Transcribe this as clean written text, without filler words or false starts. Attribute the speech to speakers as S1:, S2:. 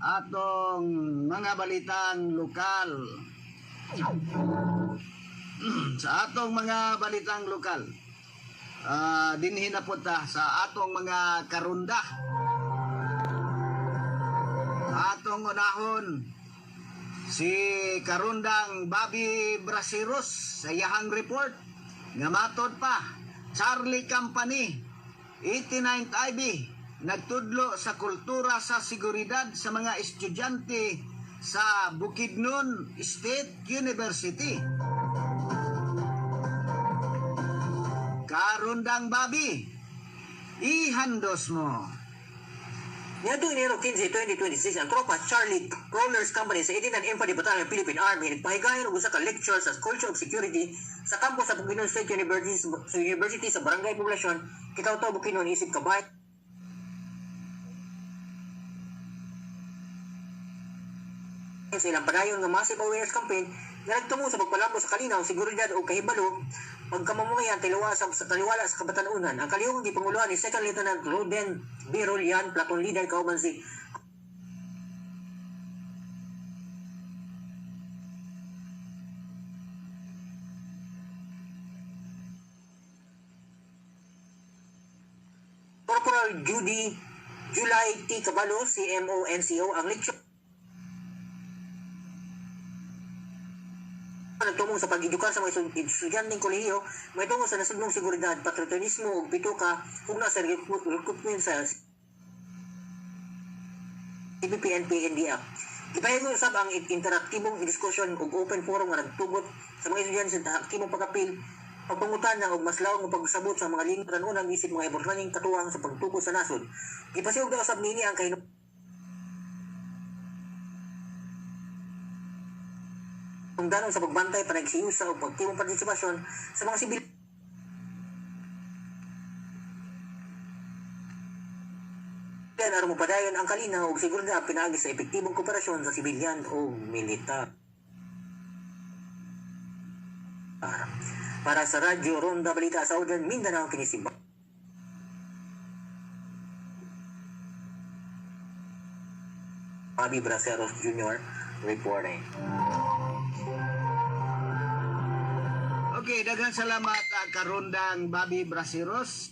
S1: Atong mga balitang lokal. Sa atong mga balitang lokal, dinhi na po ta sa atong mga karunda. Atong unahon si Karundang Bobby Braceros sa iyahang report nga matod pa Charlie Company 89th IB nagtudlo sa kultura sa seguridad sa mga estudyante sa Bukidnon State University. Karundang Bobby, ihandos mo.
S2: Niadtong Enero 15, 2026, ang tropa Charlie Crawlers Company sa 89 Infantry Battalion Philippine Army nagpahigayon og usa ka lecture sa Culture of Security sa campus sa Bukidnon State University sa Barangay Poblacion, Kitaw-Taw, Bukidnon isip kabay sa ilang padayon nga massive awareness campaign nga nagtumo sa pagpalambo sa kalinaw, seguridad ug kahibalo pagkamamayan taliwala sa taliwala sa kabatan-unan. Ang kalihokang gipanguluhan ni Second Lieutenant Roden B. Rolian, platoon leader kauban si Corporal Judy July T. Cabalo, CMO-NCO. Ang lecture nagtumong sa pag-edukar sa mga estudyanteng kolehiyo may tungo sa nasudnong seguridad, patriotismo ug pito ka hugna sa recruitment sa CPP, NPA, NDF. Gipahigayon usab ang interaktibong diskusyon ug open forum nga nagtugot sa mga estudyante sa aktibong pag-apil, pagpangutana ug mas lawom nga pagsabot sa mga lingkaran isip mga importanteng katuwang sa pagtukod sa nasod. Gipasiugda usab niini ang kahinungdanon sa pagbantay, panagsiusa ug aktibong partisipasyon sa mga sibilyan aron mopadayon ang kalinaw ug seguridad pinaagi sa epektibong kooperasyon sa sibilyan ug militar. Para sa Radyo Ronda Balita sa Southern Mindanao, kini si Bobby Braceros Jr. reporting.
S1: Okay, daghang salamat, Karundang Bobby Braceros.